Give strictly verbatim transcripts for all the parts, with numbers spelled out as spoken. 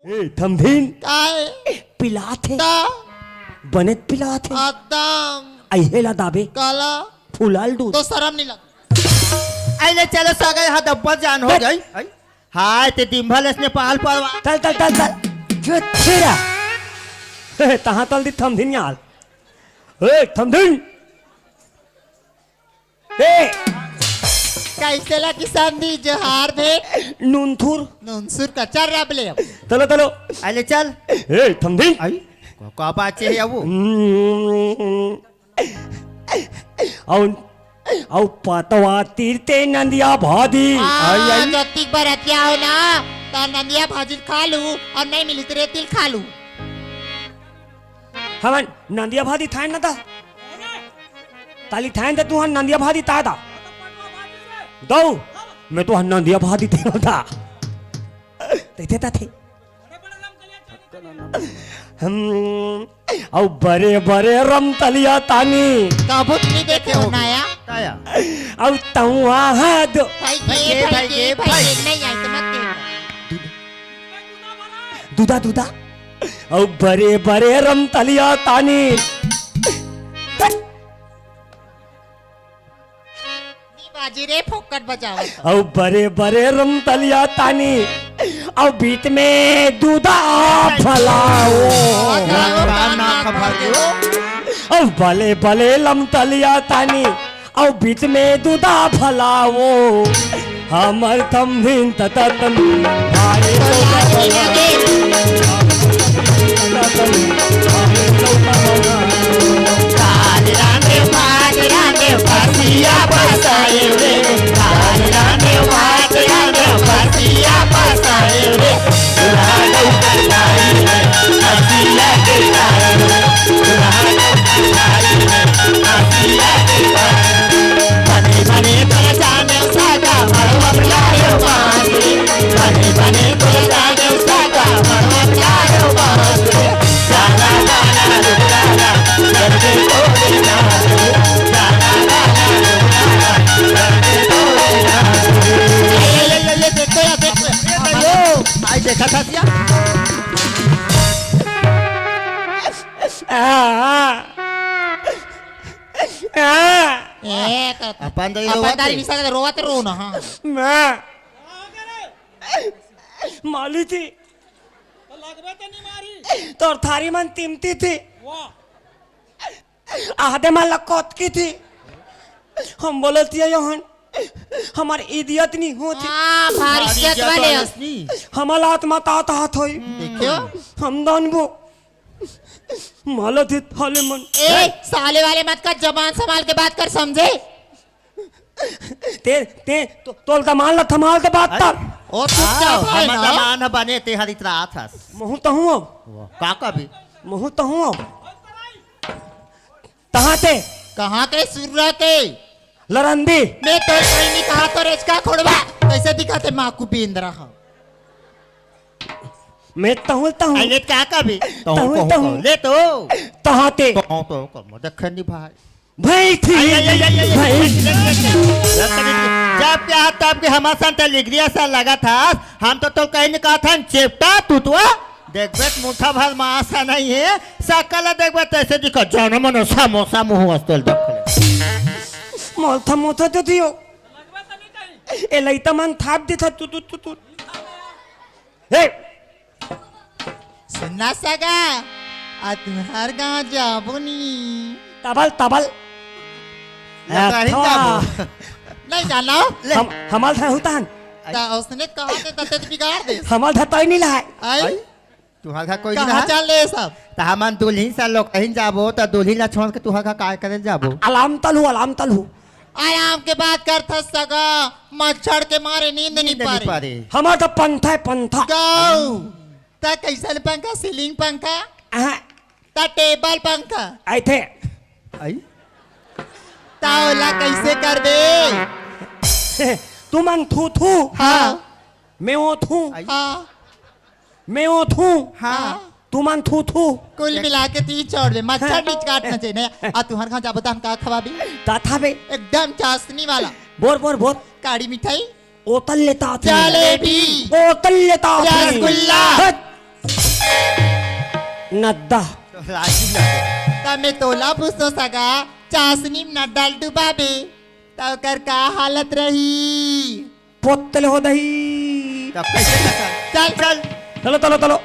ए, थमधिन। काय? पिलात हे। ता? बनेच पिलात हे। एकदम। अइहे ला दाबे। काला? फुलाल दूध। तो शरम नहीं लगता। अइले चलो सगा, यहाँ दब्बा जान हो गई। हाय, ते दिन भर इसने पाल परवा। तल, तल, तल, तल। छुच्छी रा। तहाँ तल दी थमधिन यार। ए, थमधिन। ए! कइसे ला किसान दी जोहार भेंट? नूनथुर। नूनसुर का चल रब ले अब। चलो, चलो। अइले चल। ए, थमधिन। आई? का, का बात हे अब? हम्म। अउ, अउ पतवा तीर ते नंदिया भादी। हाँ, आई, आई। जतिक बरतिया हो ना, त नंदिया भाजी खा लू अउ नहीं मिली त रेतिल खा लू। हमन नंदिया भादी थायन न ता। ताली थायन त तुहन नंदिया भादी ताय ता। दऊ, मैं तुहन नंदिया भादी थायन ता। तइथे तथे। हम, अउ बरे बरे रमतलिया तानी। कभू नहीं देखे हो नाया। ताया। अउ तहुआ हाथ। भाई के, भाई के, भाई के, भाई के, भाई। नहीं आई तो मत दे। दूधा, दूधा। अउ बरे बरे रमतलिया तानी। नी बाजी रे, फोकट बजावत। अउ बरे बरे रमतलिया तानी, अउ बीच में दूधा फलाओ। फलाओ, कान ना खबर दो। अउ बले बले लमतलिया तानी, अउ बीच में दूधा फलाओ। हमर थमधिन ततन भाई तो लागे, लागे। दाल रांधे, भात रांधे, फसिया फसाए रे। दाल रांधे, भात रांधे, फसिया फसाए रे। दुल्हा डउकर लाई रे, फसिया के खाए रे। दुल्हा डउकर लाई रे, फसिया के खाए रे। बने बने तोर जाने सागा, मड़वा बुलायो बांस रे। बने बने तोर जाने ले, ले, ले, ले, देखो यार, देखो यार। हेलो, भाई देखा था क्या? ए, तो अपन तो ये अपन रोवत तारी है। निशा के रोवत रो ना, हाँ। मैं माली थी। तो लगबे तो नहीं मारी। तोर थारी मन तिमती थी। वाह। आहदे मन ला कोतकी थी। हम बोलत हिया योहन, हमर इदियत नहीं होती। हाँ, भारी भारी इज्जत इज्जत वाले वाले हो। असली। हमर आत्मा तात हाथ होई। देखियो। हम दानबो। मालत हित हाले मन। ए, साले वाले मत कर, जबान संभाल के बात कर, समझे? ते, ते, तो, तोल दमान ला थमाल के बात अरे, कर। ओ, चुपचाप आओ, है हमर ना। दमान ह बने, ते हर इतरा आथस। महू तहूँ अब। वाह, का कभी? महू तहूँ अब। तहाँ ते? कहाँ के सुर्रा के? लरंदी। मैं तो कहीं नहीं कहा तो रेचका खोड़वा। कैसे दिखाते माँ को बेंदरा हा? मैं तहूँ, तहूँ। अरे, का कभी? तहूँ, तहूँ, तहूँ। तहूँ। ले तो। तहाँ ते? तहूँ तो, कम देखे नहीं भाई। भाई थी, आई, आई, आई, आई, आई, भाई। जब क्या, तब के हमारे साथ लिगरिया सा लगा था, हम तो, तो कहीं नहीं कहा था, चेपटा, तू तो, देखबे त मुठा भर मांस नहीं है, सकल देखबे तैसे दिखो, जानो मनो समोसा मुंह वास्तल देख ले। मोथा, मोथा तो दियो। ए लइता मन थाप देथा, तू, तू, तू, तू। ए, सुनना सगा, आ तुहर गाँव जाबो नी। तबल, तबल। लतारी अथवा। जाबो। नहीं जानो? ले। हम, हमल था हुतान। ता उसने कहा थे, तते तो बिगाड़ दे। हमल था तय नहीं लहाय। आई? आई? तुहर घर कोई नहीं कहाँ रहा? चल ले सब? त हमन दुल्हिन से लोग कहीं जाबो, त दुल्हिन ला छोड़ के तुहर घर काय करे जाबो? अलाम तलहू, अलाम तलहू। आराम के बात करथस सगा, मच्छर के मारे नींद नहीं नींद नहीं पारे। पारे। हमर त पंथा है, पंथा। गौ, त कैसन पंखा, सीलिंग पंखा? अहाँ। त टेबल पंखा? ऐथे। आई? त ओला कैसे करबे? तुमन थू थू। हाँ। मैं वो थू। आई? हाँ। मैं वो थू। हाँ। तुमन थू थू। कुल मिला के तीन छोड़ दे, मच्छर हाँ। बीच काटना चाहिए ना। आ तुहर घर जाबो त हम का खवाबी? का खाबे? एकदम चाशनी वाला। Bore, bore, bore. काड़ी मिठाई। ओतल लेता आथे। जलेबी। ओतल लेता आथे। रसगुल्ला। हट। नद्दा। त मैं तोला पूछतो सगा, चासनी में नद्दा ल डुबाबे, त ओकर का हालत रही? पोतल हो दही। तब कैसे? चल, चल। चलो, चलो, चलो।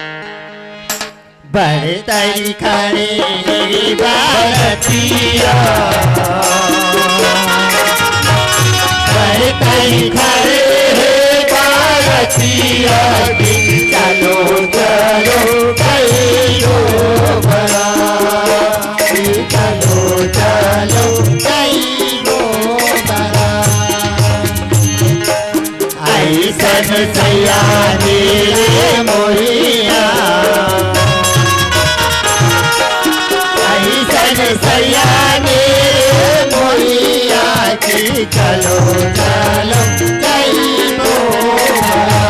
बड़े तारी खड़े हे बारतिया, बड़े तारी खड़े हे बारतिया, चलो, चलो, कई गो बड़ा। चलो, चलो, कई गो बड़ा। अइसन सैया दे रे मोहिया, अइसन सैया दे रे मोहिया, कि चलो, चलो, कई गो बड़ा।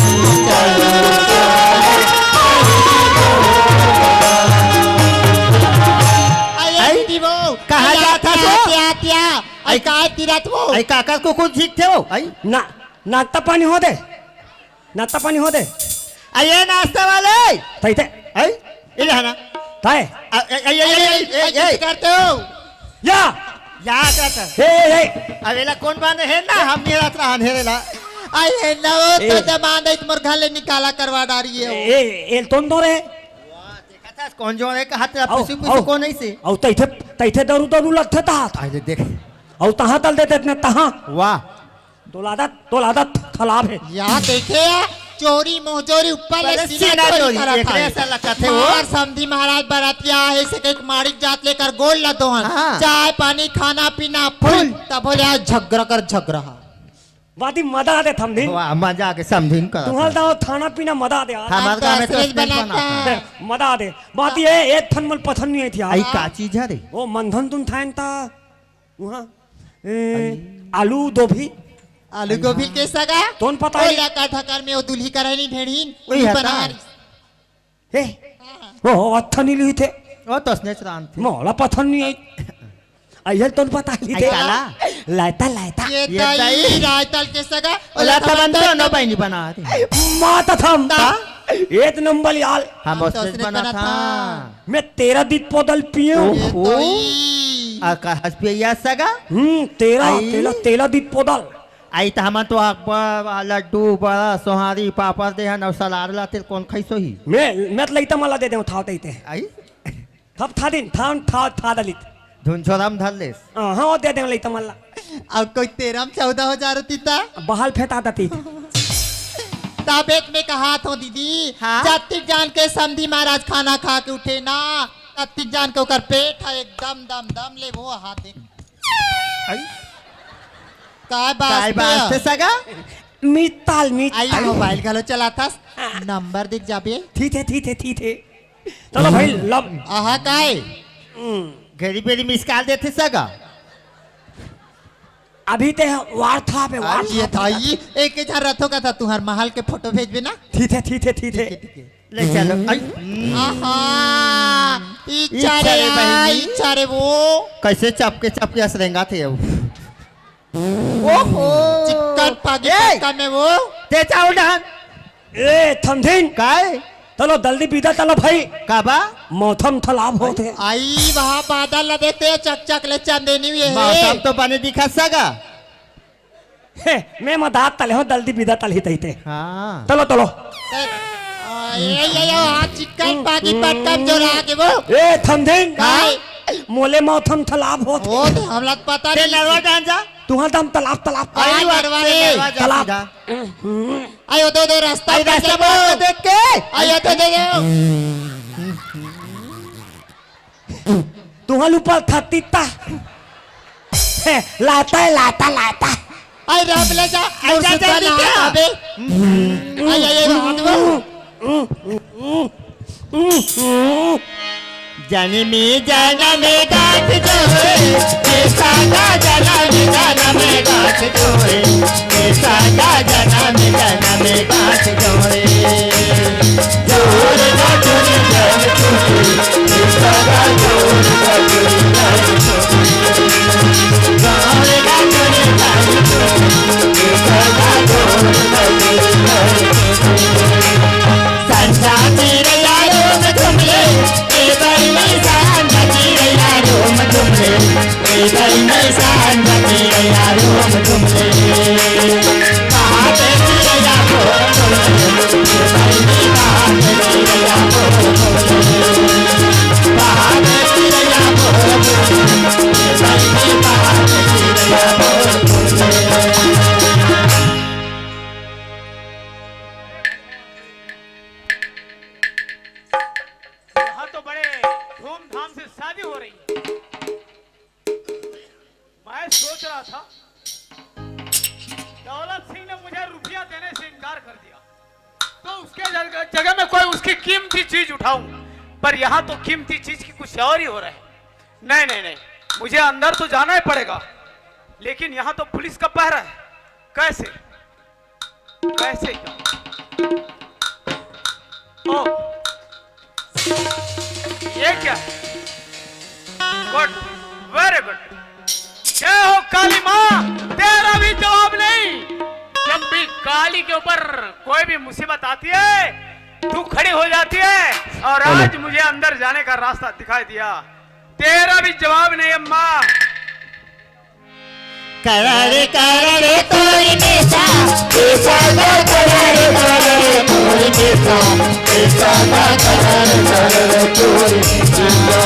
चलो, चलो, कई गो बड़ा। अरे आई? दीदी वो, कहाँ अरे जात हस आत्या, वो? आत्या, आत्या। आई आई, काय तिरत वो? आई काकर कुकुर झींकथे वो? आई? ना, नाश्ता पानी हो दे। नाश्ता पानी हो दे। आई ये नाश्ता वाले। तैते। आई? ये है ना? ताए। आ, ए, ए, ए, ए, अरे, ए, ए, ऐसे ए। करते हो? या। या करता। ए, ए, ए। अब एला कौन बांधे हे ना? हम नहीं रहत रहा अंधेरे ला। आई हे ना वो ए। तो जमान दे मोर घर ले निकाला करवा डारी है वो। ए, ए, एल तोन दो रे। वाह, देखा था कौन जो है कहा था आओ, पुसी पुसी आओ। कौन ऐसे? आओ तैथे, तैथे दारू दारू लगथे ता। आई ले देख। आओ तहाँ तल देते इतने तहाँ। वाह। तोला आदत, तोला आदत खराब हे। या देखे या, चोरी मोहजोरी ऊपर ले पहले सीना सीना चोरी चोरी, करत एकरे हे। ऐसा लगत हे वो। मार समधी महाराज बरतिया हे, से कहिके माड़िक जात लेकर गोड़ ल दोहन। हाँ। चाय पानी खाना पीना फुल, फुल। तब बोले आज झगड़ा कर झगड़ा हा। वादी मजा आते थमधिन। वाह, मजा आके समधिन करत तुहल हे। दाव खाना पीना मजा आते आज। हमार आज गाँव में तो तो असली स्नेच बनाता। बनाता। मजा आते। बात ये, एक थन मन पसंद नहीं आई थी आज। आई का चीज है रे? वो मंथन तुम थायन ता। उहाँ, ए, आई। आलू, दोभी। आलू गोभी के सगा? तोन पता ओ नहीं। लका ढकर में ओ दुल्ही करनी भेड़ीन, ओही उही हता। बनार। हे, हाँ। ओ, अच्छा नहीं ली थे। ओ तो स्नेच रान थे। मोला पसंद नहीं आई। आई हल तोन पता ली आई थे। काला? लायता, लायता। ये ये ताई ताई। रायतल के सगा, ओ ओला लता तमन बंदो दोनों बहिनी बना दे। माता थम। ता? एक नंबर याल। हम हम तो उसने उसने बना बना था। था। मैं तेरा दिन पोदल पियो। ये ओहो। तो ई। आ का हस पिया सगा? हम्म, तेरा, आई। तेरा, तेरा दिन पोदल। आई त हमन तो अकबर, लड्डू, बड़ा, सोहारी, पापड़ देहन अउ सलाद लाते कौन खैसो ही? मैं, मैं तो लइता मला दे देव, थाव तैते। आई? थप था दिन, था, था, था दलित। धुन छोराम धर लेस। हाँ, हाँ, वो दे देव लइता मला। अब कोई तेरह में चौदह हो जा रही ता? बहाल फेंटा दती। तबेत में कहा थो दीदी, हाँ? जत्तिक जान के समधी महाराज खाना खा के उठे ना, तत्तिक जान के ओकर पेट है एकदम दम दम ले वो हाथ देख। आई? काय बास्ते? काय बास्ते सगा? मिताल, मिताल। आई मोबाइल घलो चलाथस, नंबर दिख जाबे। ठीक है, ठीक है, ठीक है। चलो भाई, लब। आहा, काय? हम्म। घड़ी बेड़ी मिस कॉल देथे सगा? अभी ते WhatsApp पे, आज ये WhatsApp था, पे। ये एक के झन रथो का था, तुहर महल के फोटो भेजबे ना? ठीक है, ठीक है, ठीक है। ठीक है, ठीक है। ले चलो। आई। आहा, ई ई चारे चारे आ, बहिनी। ई चारे वो। कैसे चपके चपके हंस रेंगा थे अब? ओहो। चिक्कन पागी ए! पक्का में वो। ते चाउर डहन। ए, थमधिन। काय? चलो, जल्दी बिदा चलो भाई। का बा? मौसम खराब होत हे। आई वहाँ बादल ला देखते हैं, चकचक ले चंदेनी हुए है। मौसम तो बने दिखा सगा। हे, मैं मदात तले हूँ, जल्दी बिदा तल ही तैते। हाँ। चलो, चलो। ए, आ, ए, ए, ए, आ, चिक्कन पागी पटकन जो रहा के वो। ए, थमधिन। काय? मोले मौसम खराब होत हे। वो तो हमला पता ते नहीं। नरवा जान जा। तुहाँ दम तालाब, तालाब। आई आई बात नरवा पे रे। नरवा जा तालाब। सीधा। आई ओ दो, दो रास्ता आई बंद रास्ता कर दो। बंद कर देख के। आई ओ दो, दो, दो। तुहाँ ऊपर थतीता। हे, लाता है, लाता, लाता। आई राम ले जा, आई जा, मुर्शिद जल्दी बना जा। अबे। आई, आई, आई, राम दो। जनमी जनम गाँठ जोड़े, ए सागा जनमी जनम गाँठ जोड़े, ए सागा जनम जनम गाँठ जोड़े। जोड़ ना जोड़ी जान तू, ए सागा जोड़ ना जोड़ी जान तू। जोड़ ना जोड़ी जान तू, ए सागा जोड़ ना जोड़ी जान तू। संता तेरे यारों में धूमधाम से शादी हो रही है। मैं सोच रहा था, दौलत सिंह ने मुझे रुपया देने से इनकार कर दिया, तो उसके जगह जगह मैं कोई उसकी कीमती चीज उठाऊं, पर यहाँ तो कीमती चीज की कुछ और ही हो रहा है। नहीं, नहीं, नहीं, मुझे अंदर तो जाना ही पड़ेगा, लेकिन यहाँ तो पुलिस का पहरा है। कैसे? कैसे क्या? ओ, ये क्या? गुड, वेरी गुड। जय हो काली माँ, तेरा भी जवाब नहीं। जब भी काली के ऊपर कोई भी मुसीबत आती है, तू खड़ी हो जाती है, और आज मुझे अंदर जाने का रास्ता दिखाई दिया। तेरा भी जवाब नहीं अम्मा। करड़ करड़ तोर केसा, केसा गा करड़ करड़ तोर केसा, केसा गा करड़ करड़ तोर केसा।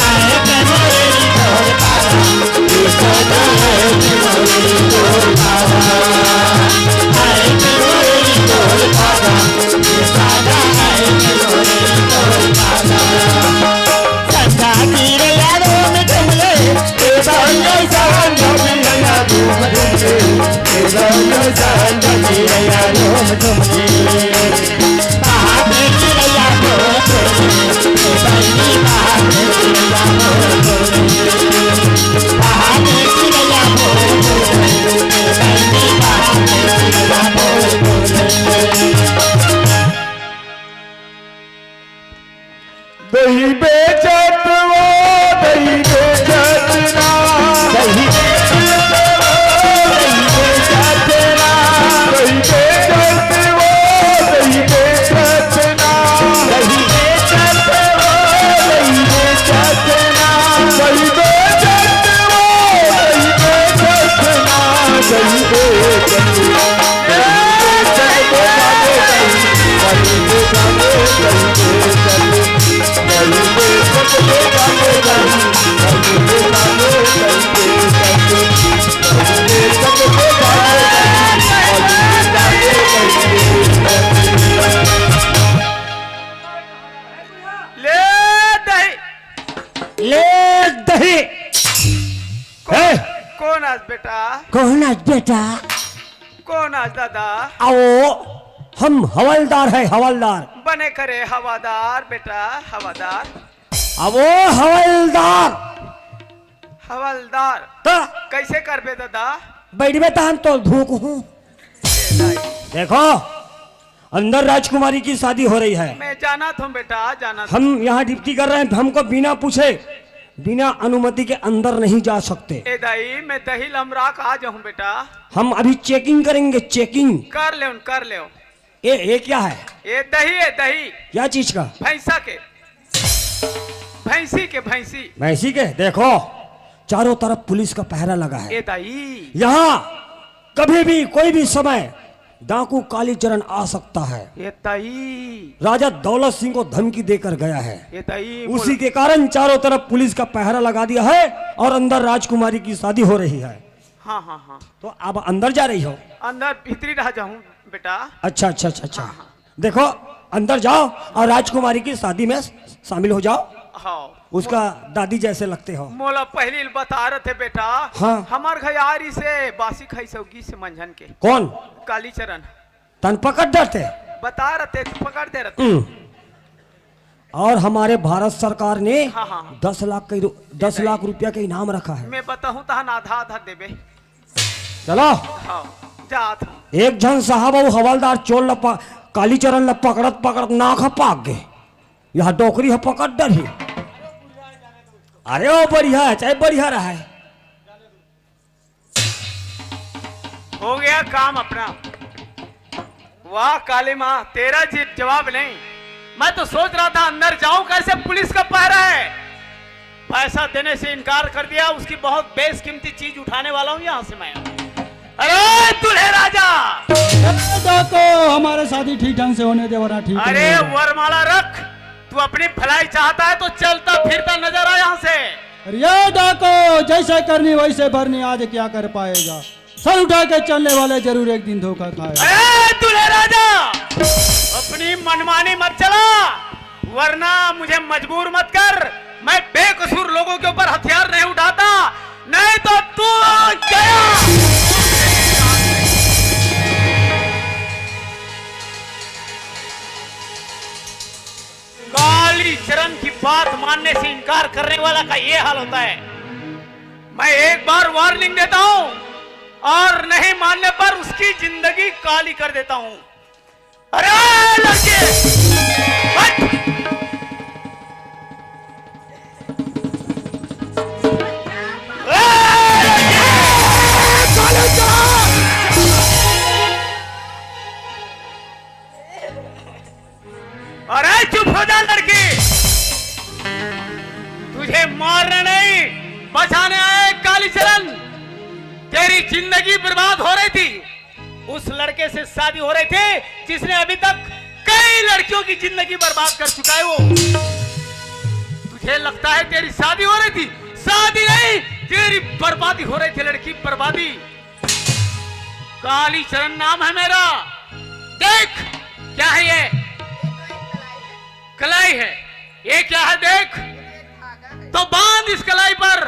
आए के मोरे तोर पारा, केसा गा आए के मोरे तोर पारा, आए के मोरे तोर पारा, केसा गा आए के मोरे तोर पारा। संधा गिरे यारो में तुमले दही बेचत वो, दही बेचत ना। दही बेचत वो, दही बेचत ना। दही बेचत वो, दही बेचत ना। दही बेचत वो, दही बेचत ना। दही बेचत वो, दही बेचत ना। दही बेचत ना। ले दही। ले दही। ए? कौन आज बेटा? कौन आज बेटा? कौन आज दादा? आओ, हम हवलदार है, हवलदार। बने करे हवादार बेटा, हवादार। अब वो हवलदार। हवलदार। तो? कैसे करबे दादा? बैठबे तहन तो धोक हूँ। देखो, अंदर राजकुमारी की शादी हो रही है। मैं जाना था बेटा, जाना था। हम यहाँ ड्यूटी कर रहे हैं, हमको बिना पूछे, बिना अनुमति के अंदर नहीं जा सकते। ए दाई, मैं दही लमरा के आ जाऊँ बेटा। हम अभी चेकिंग करेंगे, चेकिंग। कर ले, कर ले। ये, ये क्या है? ये दही है, दही। क्या चीज का? भैंसा के। भैंसी के, भैंसी। भैंसी के? देखो, चारों तरफ पुलिस का पहरा लगा है। ए दाई। यहाँ कभी भी, कोई भी समय डाकू कालीचरण आ सकता है। ए दाई। राजा दौलत सिंह को धमकी देकर गया है। ए दाई, उसी बोला। के कारण चारों तरफ पुलिस का पहरा लगा दिया है और अंदर राजकुमारी की शादी हो रही है। हाँ, हाँ, हाँ। तो आप अंदर जा रही हो? अंदर भीतरी रह जाऊं बेटा। अच्छा, अच्छा, अच्छा, अच्छा। हाँ, हाँ। देखो, अंदर जाओ और राजकुमारी की शादी में शामिल हो जाओ। हाँ। उसका दादी जैसे लगते हो। मोला पहली बता रहे थे बेटा। हाँ। हमार घर यारी से बासी खाई सौगी से मंझन के। कौन? कालीचरण। तन पकड़ डरते। बता रहे थे, तू पकड़ दे रहे थे। हम्म। और हमारे भारत सरकार ने हाँ, हाँ। दस लाख के रु-, दस लाख रुपया के इनाम रखा है। मैं बताऊं तहन आधा आधा देबे। चलो। हाँ, जात हूँ। एक झन साहब अउ हवलदार चोर ल प-, कालीचरण ल पकड़त पकड़त नाक ह पाक गे। यहाँ डोकरी ह पकड़ डरही। अरे वो बढ़िया है, चाहे बढ़िया रहा है। हो गया काम अपना। वाह काली माँ, तेरा जी जवाब नहीं। मैं तो सोच रहा था अंदर जाऊं कैसे, पुलिस का पहरा है। पैसा देने से इनकार कर दिया, उसकी बहुत बेशकीमती चीज उठाने वाला हूँ यहाँ से मैं। अरे दूल्हे राजा! ए डाको, हमारे शादी ठीक ढंग से होने दे वरना ठीक अरे नहीं होगा। वरमाला रख, तू अपनी भलाई चाहता है तो चलता फिरता नजर आ यहाँ से। अरे ये डाको, जैसे करनी वैसे भरनी, आज क्या कर पाएगा? सर उठा के चलने वाले जरूर एक दिन धोखा खाएगा। अरे दूल्हे राजा, अपनी मनमानी मत चला। वरना मुझे मजबूर मत कर, मैं बेकसूर लोगों के ऊपर हथियार नहीं उठाता, नहीं तो तू गया। कालीचरण की बात मानने से इनकार करने वाला का ये हाल होता है। मैं एक बार वार्निंग देता हूं और नहीं मानने पर उसकी जिंदगी काली कर देता हूं। अरे लड़के, हट! ए लड़के! अरे चुप हो जा लड़की, तुझे मारने नहीं बचाने आए कालीचरण। तेरी जिंदगी बर्बाद हो रही थी, उस लड़के से शादी हो रही थी जिसने अभी तक कई लड़कियों की जिंदगी बर्बाद कर चुका है वो। तुझे लगता है तेरी शादी हो रही थी? शादी नहीं, तेरी बर्बादी हो रही थी लड़की, बर्बादी। कालीचरण नाम है मेरा। देख, क्या है ये? कलाई है। ये क्या है देख? तो बांध इस कलाई पर।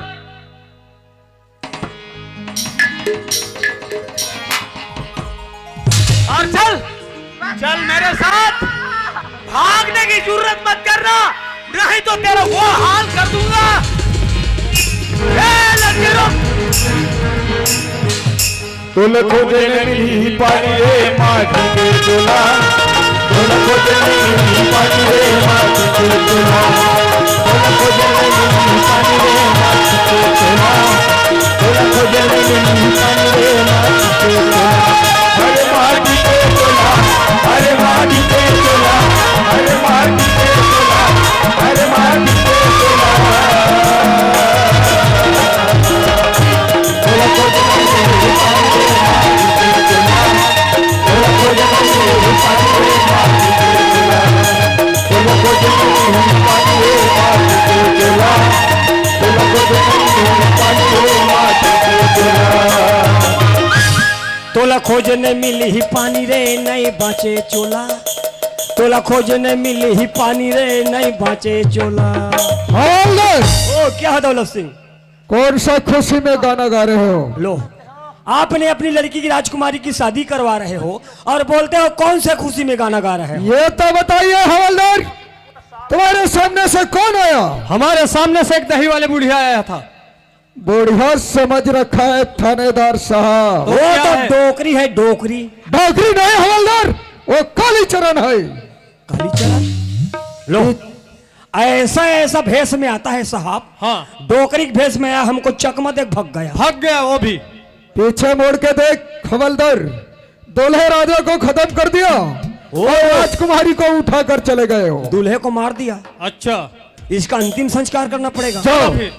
और चल, चल मेरे साथ। भागने की जरूरत मत करना, नहीं तो तेरा वो हाल कर दूंगा। ए लड़के, रुक। तोला खोजे ले मिली पानी रे माटी के चोला। तोला खोजे ले मिली पानी रे माटी के चोला। तोला खोजे ले मिली पानी रे माटी के चोला। तोला खोजे ले मिली पानी रे माटी के चोला। अरे माटी के चोला, अरे माटी के चोला, अरे माटी के चोला, अरे माटी के चोला। तोला खोजे ने मिलही पानी रे, नइ बांचे चोला। तोला खोजे ने मिलही पानी रे, नइ बांचे चोला। हवलदार! ओ, क्या है दौलत सिंह? कौन सा खुशी में गाना गा रहे हो? लो, आपने अपनी लड़की की राजकुमारी की शादी करवा रहे हो और बोलते हो कौन से खुशी में गाना गा रहे हो? ये तो बताइए हवलदार, तुम्हारे सामने से कौन आया? हमारे सामने से एक दही वाले बुढ़िया आया था। बुढ़िया समझ रखा है थानेदार साहब। वो वो क्या तो है? डोकरी है, डोकरी। डोकरी नहीं हवलदार, वो कालीचरण है। कालीचरण? लो, ऐसा ऐसा भेष में आता है साहब। हाँ। डोकरी के भेष में आया, हमको चकमा देख भग गया। भग गया वो भी। पीछे मुड़ के देख हवलदार, दूल्हे राजा को खत्म कर दिया ओ। और राजकुमारी को उठा कर चले गए हो। दूल्हे को मार दिया। अच्छा। इसका अंतिम संस्कार करना पड़ेगा। जाओ। फिर?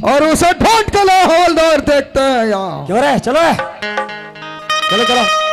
और उसे ढूंढ के लाओ हवलदार, देखते हैं यहाँ। क्यों रे, चलो रे। चलो, चलो।